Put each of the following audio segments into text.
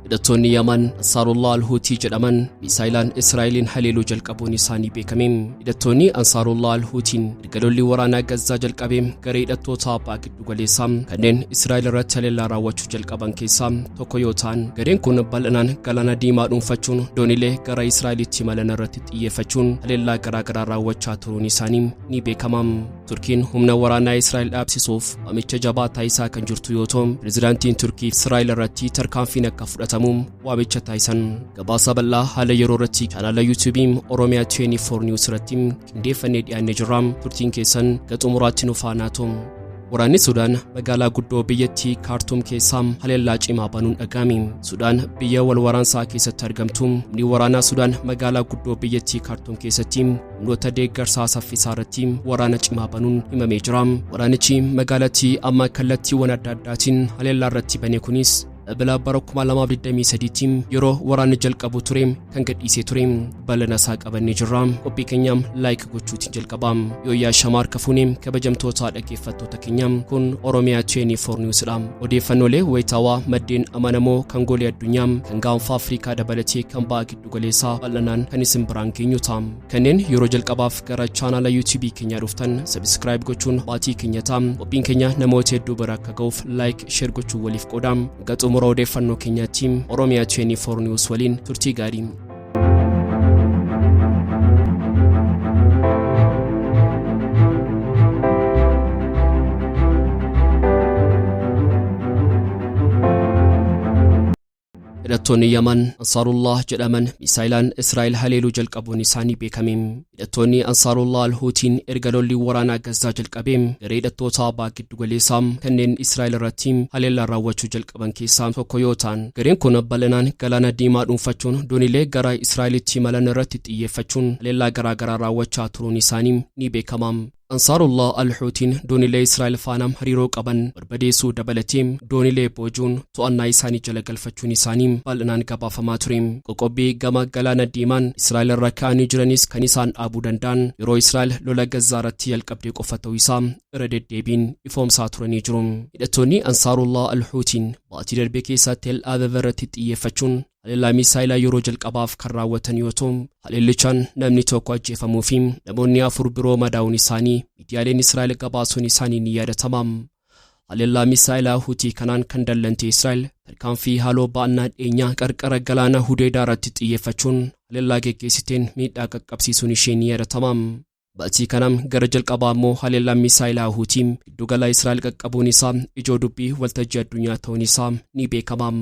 Hidhattoonni Yaman Ansaarullah Al-Huutii jedhaman miisaayilaan Israa'eliin haleeluu jalqabuun isaanii beekame. Hidhattoonni Ansaarullah Al-Huutiin erga lolli waraanaa Gazzaa jalqabee garee hidhattoota abbaa giddu galeessaa kanneen Israa'el irratti haleellaa raawwachuu jalqaban keessaa tokko yoo ta'an, gareen kun bal'inaan Galaana Diimaa dhuunfachuun doonilee gara Israa'elitti imalan irratti xiyyeeffachuun haleellaa garaagaraa raawwachaa turuun isaanii ni beekama. Turkiin humna waraanaa Israa'el dhaabsisuuf waamicha jabaa taasisaa kan jirtu yoo ta'u, pirezidaantiin Turkii Israa'el irratti tarkaanfiin akka fudhatamu waamicha taasisan. Gabaasa bal'aa haala yeroo irratti chaanaala yuutuubii Oromiyaa 24 News irratti qindeeffannee dhiyaannee jirra. Turtiin keessan gara xumuraatti nu faana ta'u. Waraanni Sudaan magaalaa guddoo biyyattii Kaartuum keessaa haleellaa cimaa banuun dhaga'ame. Sudaan biyya wal waraansaa keessatti argamtu, humni waraanaa Sudaan magaalaa guddoo biyyattii Kaartuum keessatti humnoota deeggarsaa saffisaa irratti waraana cimaa banuun himamee jira. Waraanichi magaalattii amma kallattiiwwan adda addaatiin haleellaa irratti bane kunis Ebla bara 2023tti yeroo waraanni jalqabu ture kan gadhiisee ture. Bal'ina isaa qabannee jirra. Qophii keenyaam like gochuutiin jalqaba. Yooyyaa shamaar kafuunee kabajamtoota dhaggeeffattoota keenya, kun Oromiyaa 24 News dha. Odeeffannoolee wayitaawaa maddeen amanamoo kan golee addunyaa, kan gaanfa Afrikaa dabalatee kan ba'a giddu galeessaa bal'inaan kan isin biraan geenyu ta'a. Kanneen yeroo jalqabaaf gara chaanaala YouTube keenyaa dhuftan subscribe gochuun maatii keenya ta'a. Qophiin keenya namoota hedduu bira akka ga'uuf like, share gochuun waliif qooda. Hanga xumura odeeffannoo keenyaatti Oromiyaa 24 News waliin turtii gaarii. Hidhattoonni Yaman Ansaarullah jedhaman miisaayilaan Israa'el haleeluu jalqabuun isaanii beekame. Hidhattoonni Ansaarullah Al-Huutiin erga lolli waraanaa Gazzaa jalqabee garee hidhattoota baha giddu galeessaa kanneen Israa'el irratti haleellaa raawwachuu jalqaban keessaa tokko yoo ta'an, gareen kun bal'inaan Galaana Diimaa dhuunfachuun dooniilee gara Israa'elitti imalan irratti xiyyeeffachuun haleellaa garaagaraa raawwachaa turuun isaanii ni beekama. Ansaarullah Al-Huutiin doonilee Israa'el faana hariiroo qaban barbadeessuu dabalatee doonilee boojuun to'annaa isaanii jala galfachuun isaanii bal'inaan gabaafamaa ture. Qoqqobbii gama Galaana Diimaan Israa'el irra kaa'anii jiranis kan isaan dhaabuu danda'an yeroo Israa'el lola Gazzaa irratti jalqabde qofa ta'uu isaa irra deddeebiin ifoomsaa turanii jiru. Hidhattoonni Ansaarullah Al-Huutiin baatii darbe keessa Tel Aviv irratti xiyyeeffachuun haleellaa miisaayilaa yeroo jalqabaaf kan raawwatan yoo ta'u, haleellichaan namni tokko ajjeefamuu fi namoonni 4 biroo madaa'uun isaanii miidiyaaleen Israa'el gabaasuun isaanii ni yaadatama. Haleellaa miisaayilaa Hutii kanaan kan dallante Israa'el tarkaanfii haaloo ba'annaa dhiyeenyaa qarqara galaana Hudeedaa irratti xiyyeeffachuun haleellaa geggeessiteen miidhaa qaqqabsiisuun ishee ni yaadatama. Baatii kana gara jalqabaa ammoo haleellaan miisaayilaa Huutii giddugala Israa'el qaqqabuun isaa ijoo dubbii waltajjii addunyaa ta'uun isaa ni beekama.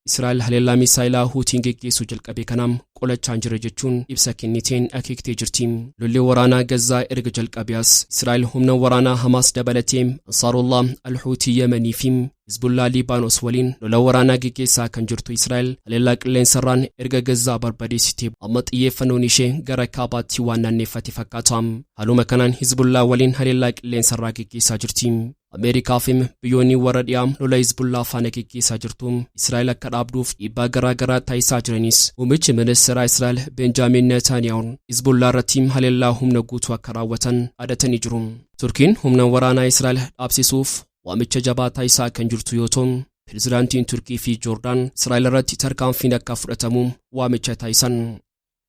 Israa'el haleellaa miisaayilaa Huutiin geggeessuu jalqabe kana qolachaan jira jechuun ibsa kenniteen akeektee jirti. Lolli waraanaa Gazzaa erga jalqabee as Israa'el humna waraanaa Hamaas dabalatee Ansaarullah Al-Huutii Yemanii fi Hizbullaa Liibaanos waliin lola waraanaa geggeessaa kan jirtu Israa'el haleellaa qilleensarraan erga Gazzaa barbadeessitee amma xiyyeeffannoon ishee gara kaabaatti waan naanneeffate fakkaata. Haaluma kanaan Hizbullaa waliin haleellaa qilleensarraa geggeessaa jirti. Ameerikaa fi biyyoonni warra dhiyaa lola Hizbullaa faana geggeessaa jirtu Israa'el akka dhaabduuf dhiibbaa garaa garaa taasisaa jiranis, muummichi ministeeraa Israa'el Benjaamin Netanyahuun Hizbullaa irratti haleellaa humna guutuu akka raawwatan dhaadatanii jiru. Turkiin humna waraanaa Israa'el dhaabsisuuf waamicha jabaa taasisaa kan jirtu yoo ta'u, pirezidaantiin Turkii fi Joordaan Israa'el irratti tarkaanfiin akka fudhatamu waamicha taasisan.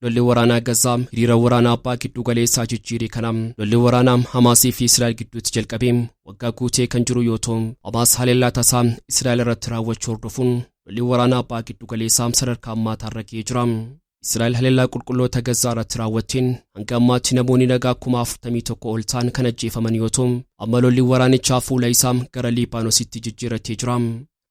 Lolli waraanaa Gazzaa hiriira waraanaa abbaa giddu galeessaa jijjiire kana. Lolli waraanaa Hamaasii fi Israa'el gidduutti jalqabee waggaa guutee kan jiru yoo ta'u, Hamaas haleellaa tasaa Israa'el irratti raawwachuu hordofuun lolli waraanaa abbaa giddu galeessaa sadarkaa ammaataa irra ga'ee jira. Israa'el haleellaa qulqulloota Gazzaa irratti raawwatteen hanga ammaatti namoonni nagaa 41,000 ol ta'an kan ajjeefaman yoo ta'u, amma lolli waraanichaa fuula isaa gara Liibaanositti jijjiirratee jira.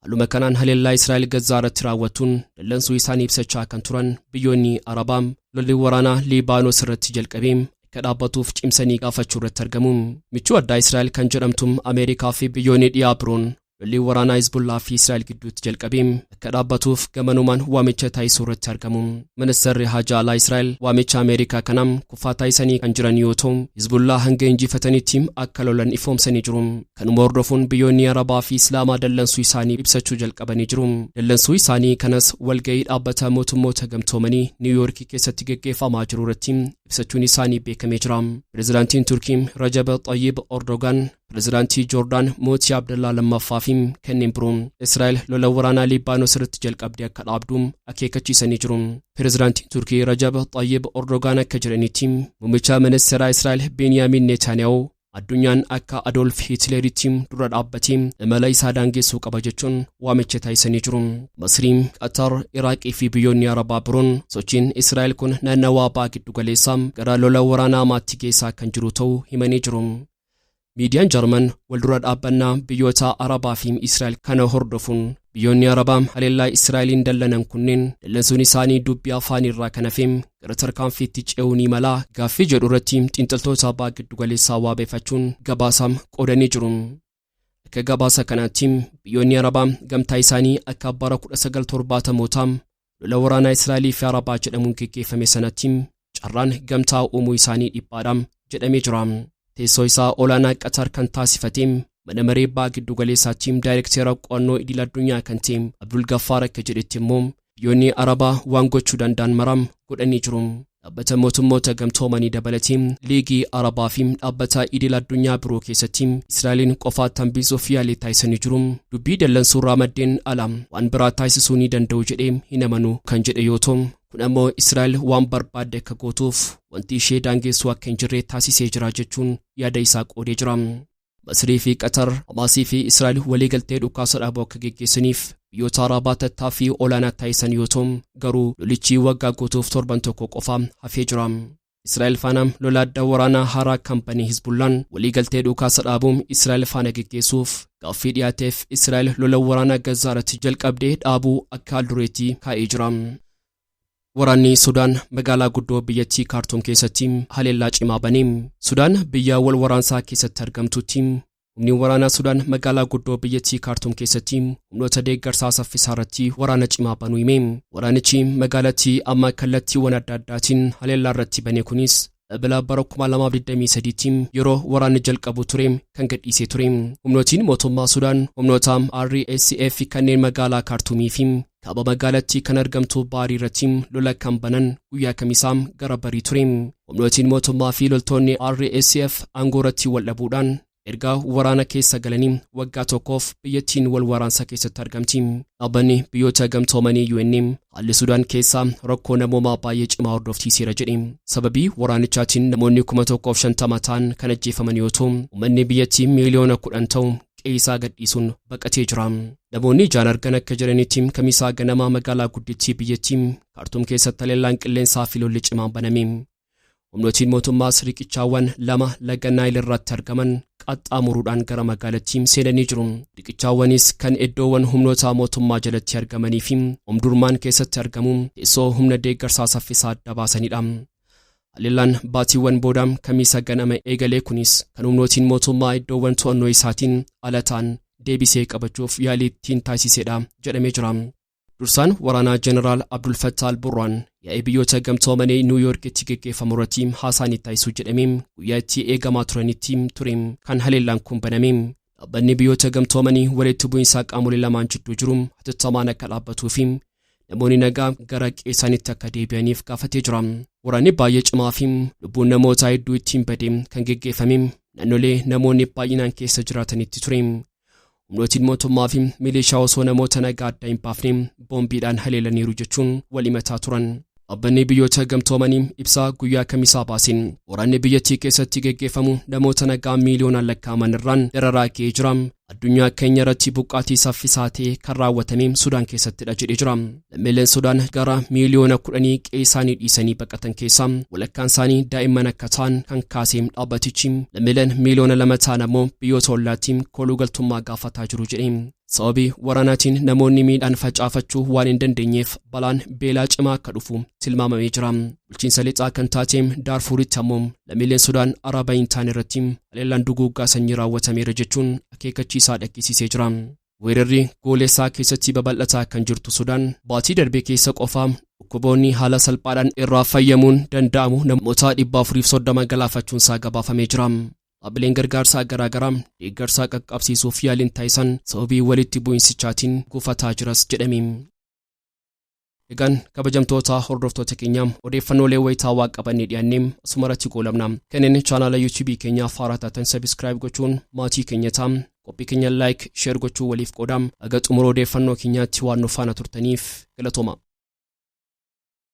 Haaluma kanaan haleellaa Israa'el Gazzaa irratti raawwattuun dallansuu isaanii ibsachaa kan turan biyyoonni Arabaa lolli waraanaa Liibaanos irratti jalqabee akka dhaabbatuuf cimsanii gaafachuu irratti argamu. Michuu addaa Israa'el kan jedhamtu Ameerikaa fi biyyoonni dhiyaa biroon lolli waraanaa Hizbullaa fi Israa'el gidduutti jalqabee akka dhaabbatuuf gamanumaan waamicha taasisuu irratti argamu. Ministeerri Haajaa Alaa Israa'el waamicha Ameerikaa kana kufaa taasisanii kan jiran yoo ta'u, Hizbullaa hanga injifatanitti akka lolan ifoomsanii jiru. Kanuma hordofuun biyyoonni Arabaa fi Islaamaa dallansuu isaanii ibsachuu jalqabanii jiru. Dallansuu isaanii kanas walga'ii dhaabbata mootummoota gamtoomanii Niiwuyoorkii keessatti geggeeffamaa jiru irratti ibsachuun isaanii beekamee jira. Pireezidaantiin Turkii Rajab Xayyib Erdogan, Pireezidaantii Joordaan Mootii Abdallaa lammaffaa fi kanneen biroo Israa'el lola waraanaa Liibaanos irratti jalqabdee akka dhaabdu akeekkachiisanii jiru. Pireezidaantiin Turkii Rajab Xayyib Erdogan akka jedhanitti, muummicha ministeeraa Israa'el Beeniyaamin Netanyahu addunyaan akka Adolf Hitleritti dura dhaabbatee imala isaa daangessuu qaba jechuun waamicha taasisanii jiru. Masriin, Qatar, Iraaqii fi biyyoonni Arabaa biroon sochiin Israa'el kun naannawaa ba'a giddu galeessaa gara lola waraanaa hamaatti geessaa kan jiru ta'uu himanii jiru. Miidiyaan Jarman waldura dhaabbannaa biyyoota Arabaa fi Israa'el kana hordofuun, biyyoonni Arabaa haleellaa Israa'eliin dallanan kunneen dallansuun isaanii dubbii afaan irraa kan hafe gara tarkaanfiitti ce'uu ni malaa gaaffii jedhu irratti xiinxaltoota ba'a giddu galeessaa waabeeffachuun gabaasa qoodanii jiru. Akka gabaasa kanaatti, biyyoonni Arabaa gamtaa isaanii akka bara 1970mootaa lola waraanaa Israa'elii fi Arabaa jedhamuun geggeeffame sanatti carraan gamtaa uumuu isaanii dhiphaadha jedhamee jira. Teessoo isaa olaanaa Qatar kan taasifate mana maree ba'a giddu galeessaatti daayirekteera qo'annoo idil addunyaa kan ta'e Abdul Gaffaar akka jedhetti immoo, biyyoonni Arabaa waan gochuu danda'an maram godhanii jiru. Dhaabbata Mootummoota Gamtoomanii dabalatee, Liigii Arabaa fi dhaabbata idil addunyaa biroo keessatti Israa'eliin qofaatti hambisuuf yaalii taasisanii jiru. Dubbii dallansuurraa maddeen ala waan biraa taasisuu ni danda'u jedhee hin amanu kan jedhe yoo ta'u, kun ammoo Israa'el waan barbaadde akka gootuuf wanti ishee daangeessuu akka hin jirre taasisee jira jechuun yaada isaa qoodee jira. Masrii fi Qatar Hamaasii fi Israa'el waliigaltee dhukaasa dhaabuu akka geggeessaniif biyyoota Arabaa tattaaffii olaanaa taasisan yoo ta'u, garuu lolichi waggaa guutuuf torban tokko qofa hafee jira. Israa'el faana lola adda waraanaa haaraa kan bane Hizbullaan waliigaltee dhukaasa dhaabuun Israa'el faana geggeessuuf gaaffii dhiyaateef Israa'el lola waraanaa Gazaa irratti jalqabdee dhaabuu akka haal-dureetti kaa'ee jira. Waraanni Sudaan magaalaa guddoo biyyattii Kaartuum keessatti haleellaa cimaa bane. Sudaan biyya wal waraansaa keessatti argamtutti humni waraanaa Sudaan magaalaa guddoo biyyattii Kaartuum keessatti humnoota deeggarsaa saffisaa irratti waraana cimaa banuu hime. Waraanichi magaalattii amma kallattiiwwan adda addaatiin haleellaa irratti bane kunis Ebla bara 2023tti yeroo waraanni jalqabu ture kan gadhiisee ture. Humnootiin mootummaa Sudaan humnoota RSF kanneen magaalaa Kaartuumii fi kaaba magaalattii kan argamtu Baarii irratti lola kan banan guyyaa Kamisaa gara barii ture. Humnootiin mootummaa fi loltoonni RSF aangoo irratti wal dhabuudhaan erga waraana keessa galanii waggaa tokkoof biyyattiin wal waraansa keessatti argamti. Dhaabbanni Biyyoota Gamtoomanii UN haalli Sudaan keessaa rakkoo namoomaa baay'ee cimaa hordofsiiseera jedhe. Sababii waraanichaatiin namoonni 1,050 ta'an kan ajjeefaman yoo ta'u, uummanni biyyattii miiliyoona 10 ta'u qe'ee isaa gadhiisuun baqatee jira. Namoonni ijaan argan akka jiranitti, Kamisaa ganama magaalaa guddittii biyyattii Kaartuum keessatti haleellaan qilleensaa fi lolli cimaan baname. Humnootiin mootummaas riqichaawwan lama laga Naayil irratti argaman qaxxaamuruudhaan gara magaalattii seenanii jiru. Riqichaawwanis kan iddoowwan humnoota mootummaa jalatti argamanii fi Omdurmaan keessatti argamu teessoo humna deeggarsaa saffisaa adda baasanidha. Haleellaan baatiiwwan booda Kamiisa ganama eegalee kunis kan humnootiin mootummaa iddoowwan to'annoo isaatiin ala ta'an deebisee qabachuuf yaalii ittiin taasisedha jedhamee jira. Dursaan waraanaa Jeneraal Abdul Fattah al-Burraan yaa'ii Biyyoota Gamtoomanii Niw Yoorkitti geggeeffamu irratti haasaa ni taasisu jedhamee guyyaa itti eegamaa turanitti ture kan haleellaan kun baname. Dhaabbanni Biyyoota Gamtoomanii walitti bu'iinsa qaamolee lamaan jidduu jiru hatattamaan akka dhaabbatuu fi namoonni nagaa gara qe'ee isaaniitti akka deebi'aniif gaafatee jira. Waraanni baay'ee cimaa fi lubbuun namoota hedduu ittiin bade kan geggeeffame naannolee namoonni baay'inaan keessa jiraatanitti ture. Humnootiin mootummaa fi milishaa osoo namoota nagaa adda hin baafne boombiidhaan haleelaniiru jechuun wal himataa turan. Dhaabbanni Biyyoota Gamtoomanii ibsaa guyyaa Kamisaa baaseen, waraanni biyyattii keessatti geggeeffamu namoota nagaa miiliyoonaan lakkaa'aman irraan dararaa ga'ee jira. Addunyaa keenya irratti buqqaatii saffisaa ta'e kan raawwatame Sudaan keessattidha jedhee jira. Lammiileen Sudaan gara miiliyoona 10 qe'ee isaanii dhiisanii baqatan keessaa walakkaan isaanii daa'imman akka ta'an kan kaase dhaabbatichi, lammiileen miiliyoona 2 ta'an ammoo biyyoota ollaatti kooluu galtummaa gaafataa jiru jedhe. Sababii waraanaatiin namoonni miidhaan facaafachuu waan hin dandeenyeef balaan beelaa cimaa akka dhufu tilmaamamee jira. Bulchiinsa lixaa kan taate Daarfuuritti ammoo lammiileen Sudaan Araba hin taane irratti haleellaan duguuggaa sanyii raawwatameera jechuun akeekkachiisaa dhageessisee jira. Weerarri goolessaa keessatti babal'ataa kan jirtu Sudaan baatii darbe keessa qofa dhukkuboonni haala salphaadhaan irraa fayyamuun danda'amu namoota 430 galaafachuun isaa gabaafamee jira. Dhaabbileen gargaarsaa garaagaraa deeggarsaa qaqqabsiisuuf yaaliin taasisan sababii walitti bu'insichaatiin gufataa jiras jedhame. Egaan kabajamtoota hordoftoota keenyaa, odeeffannoolee wayitaawaa qabannee dhiyaannee asumarratti goolabna. Kanneen chaanaala YouTube keenyaa haaraa taatan subscribe gochuun maatii keenya ta'a. Qophii keenya like, share gochuu waliif qoodaa. Haga xumura odeeffannoo keenyaatti waan nu faana turtaniif galatooma.